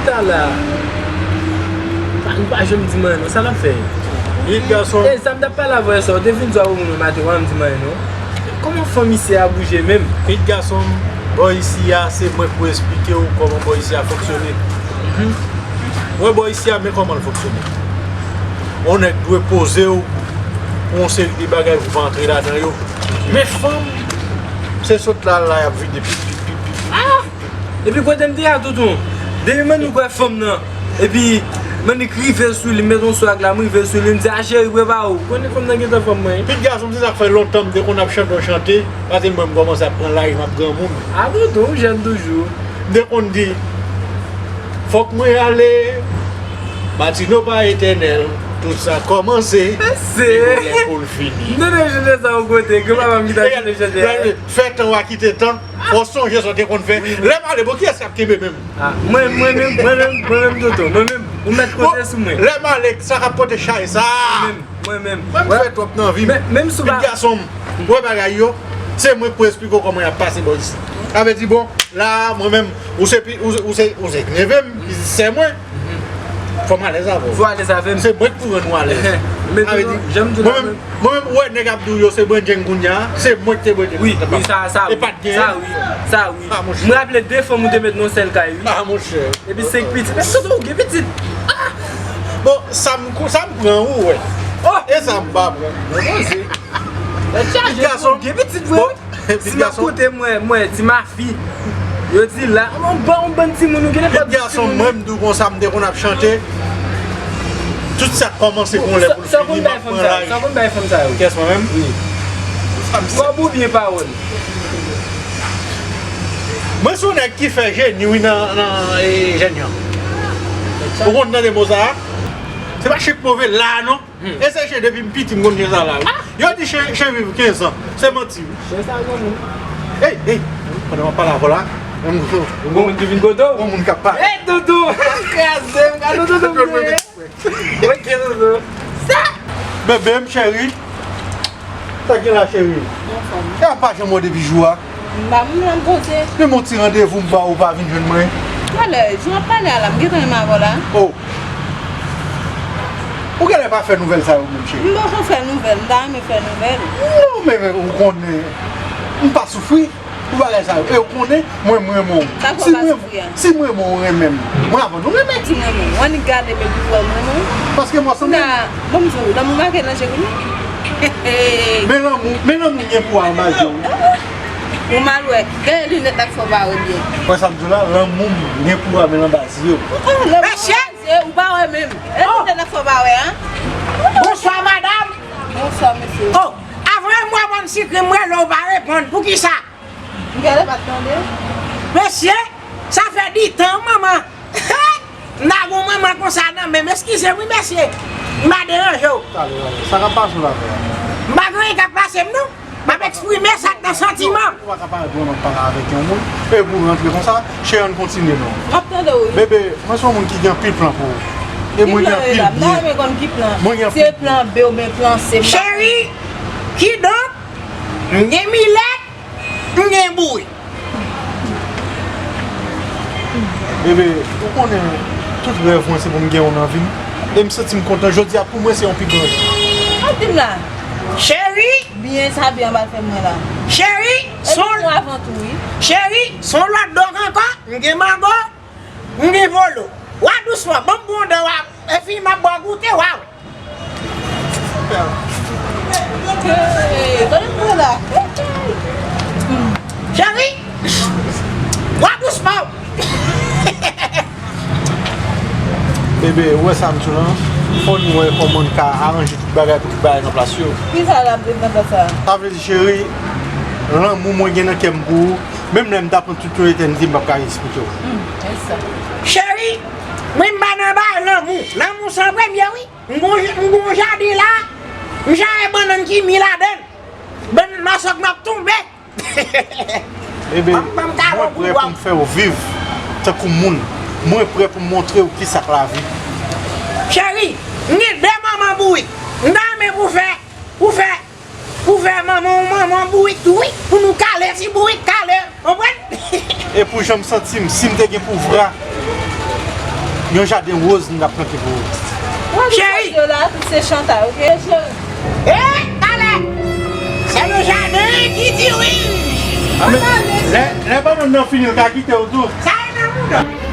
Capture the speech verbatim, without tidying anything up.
Sa la. Pa, nou pa janm di m anyen non, sa n ap fè? Vit gason. E, sa m t ap pale avè w yè swa, ou te vin di w a ou menm maten, w pa janm di m anyen non. Kòman fanm isi a bouje menm? Vit gason, bò isi a, se mwen k pou esplike w kòman bò isi a fonksyone. Ou wè bò isi a, men kòman l fonksyone. Yon nèg dwe poze w pou yon seri de bagay pou w pa antre ladan yo. Men fanm, se sot la, la, y ap vide pip, pip, pip, pip. Epi kote m te a toutou, depi m annik wè fanm nan, epi m annik rive sou li, m met yon swag la, m rive sou li, m di, "A cheri, prepare w." Konnen fanm nan gentan fanm mwen. Vit gason, se sa k fè lontan m te konn ap chante yon chante, paske mwen m kòmanse ap pran laj, m ap granmoun. A toutou, ou jèn toujou. M te konn di, "Fòk mwen ale, Matino pa etènèl, tout sa kòmanse, se gen yon lè pou l fini." M te deja chante sa yon kote, granpapa m ki ta chante chante a. Fè tan w a kite tan. Fò w sonje sa w te konn fè. Wi, wi. Lè m ale, bon, kiyès k ap kenbe menm? Ah, mwen, mwen menm, mwen menm, mwen menm, Toto, mwen menm, ou mèt konte sou mwen. Bon, lè m ale, sa k ap pote chay sa? Mwen menm, mwen menm. Mwen m fè twòp nan vi m. Men, menm si w pa... Vit gason m, wè bagay yo, se mwen k pou esplike w kòman y ap pase bò isi. Sa vle di, bon, la, mwen menm, ou se pi, ou, ou se, ou se nevè m, ki sè mwen. Fò m alèz avè w. Fò w alèz avè m. Se mwen k pou rann ou alèz. Men sa vle di, jan m di w la, mwen menm, mwen menm, ou wè nèg ap di w yo se brendjeng kounye a, se mwen ki te brendjeng. Wi, wi, sa, sa wi. E pa t gen. Sa wi, sa wi. Ah, monchè. M raple de fanm ou te met nan yon sèl kay, wi. Ah, monchè. Epi senk pitit. Èske ou gen pitit? Ah! Bon, sa m kou-, sa m pran ou, wè. Oh! E sa m pa pran. Mwen poze. Tèt chaje, ou gen pitit vre, wi. Si m ap koute, mwen, mwen, ti mafi. Yo di la, on ban, on bann timoun, ou gen nenpòt timoun. Vit gason, mwen, m di w konsa, m te konn ap chante. Tout sa k kòmanse gon lè pou l fini, m ap pran laj. Sa w konn bay fanm sa yo? Kiyès, mwen menm? Wi. Kòb oubyen pawòl? Mwen se yon nèg ki fè jeni, wi, nan, nan, e, jènjan. Ou konn tande mo sa a? Se pa chik move la, non. Hmm. E se chen depi m piti m konn chen sa la wi. Ah! Yo di chen, chen viv kenz an. Se manti wi. Chen sa granmoun. Ey, ey. Pandan m ap pale avè w la, yon moun, yon moun ki vin kote w. Yon moun k ap pale. Ey, Toto! Kraze m, gade Toto m ye. Ok, Toto. Sa! Bebe m cheri. Sa k gen la cheri? Anfòm. E a pa janm wè w depi jou a. M pa menm la m poze. Menm yon ti randevou m ba ou, ou pa vin jwenn mwen. Talè, jan w ap pale a la, m gentan renmen avè w la. Oh. Ou genlè pa fè nouvèl sa yo menm, cheri. M poko fè nouvèl, m ta renmen fè nouvèl. Non, men, men ou konnen, m pa soufri pou bagay sa yo. E ou konnen, mwen, m renmen w. Sa fè w pa soufri a? Si m renmen w, ou renmen m. Mwen avè w, nou renmen. Si m renmen w, w annik gade m epi w wè m renmen w. Paske mwen sanble. Kounya, ban m di w, lanmou make nan je kounya. Men lanmou, men lanmou m gen pou w a, malgre w. Ou mal wè. Gade linèt la k fè w pa wè byen. Wè sa m di w la, lanmou m gen pou w a, men l anba zye w. Mesye! Ou pa wè menm. Gade linèt la k fè w pa wè, an. Bonswa, madanm. Bonswa, mesye. Oh, avan m wè mòn sikri m rele w pa reponn. Poukisa? M genlè pa t tande. Mesye, sa fè ditan, manman. M ta gon manman konsa nan men m. Eskize m wi, mesye. M pa deranje w. Talè, talè. Sa k ap pase w la, frè? M pa gen anyen k ap pase m, non. M ap eksprime sa k nan santiman m. Ou pa ka parèt vrèman pale avèk yon moun, epi w rantre konsa. Cheri, ann kontinye, non. M ap tande w, wi. Bebe, mwen se yon moun ki gen anpil plan pou ou. E mwen gen anpil byen. Mwen gen anpil byen. Se plan B oubyen plan C, m pa konn. Cheri, kidonk, m gen milèt, m gen bourik. Bebe, ou konnen tout rèv mwen se pou m gen ou nan vi m. E m santi m kontan. Jodi a pou mwen se yon pi gran jou. Ap di m la. Cheri! Byen sa byen anba fè mwen la. Cheri! Epi mwen avan tou wi. Cheri, se yon lòt dòk ankò. M gen mango, m gen volo. Wa dousman, ban m bon dan wa. Epi m ap ba w goute, wa wè. Hey, gade pou la. Cheri, wa dousman. Bebe, ou wè sa m di w lan? Fò nou wè kòman n ka aranje tout bagay pou tout bagay nan plas yo. Kisa l ap met nan plas sa? Sa vle di, cheri, lanmou mwen gen nan kè m pou ou, menm lè m ta pran tout yon etènite, m p ap ka esplike w. Hmm, e sa. Cheri, mwen m pa nan bay lanmou. Lanmou se an premye, wi. M gon, m gon jaden la, m jare bannann ki mi ladan l. Bannann masòk m ap tonbe. Bebe, mwen prè pou m fè w viv tankou moun. Mwen prè pou m montre w kisa k lavi. Cheri, m gen de manman bourik. M ta renmen pou fè, pou fè, pou fè manman w manman bourik tou, wi. Pou nou kale ti bourik kale. Konprann? E pou jan m santi m, si m te gen pouvwa, Yon jaden woz nou t ap plante pou ou. Cheri! Yo la, tout se chantay, ok? Eh, talè! C'est le jardin qui dirige. Lè, lè bannann nan fini, l ka kite w tou. Sa e nan mouda.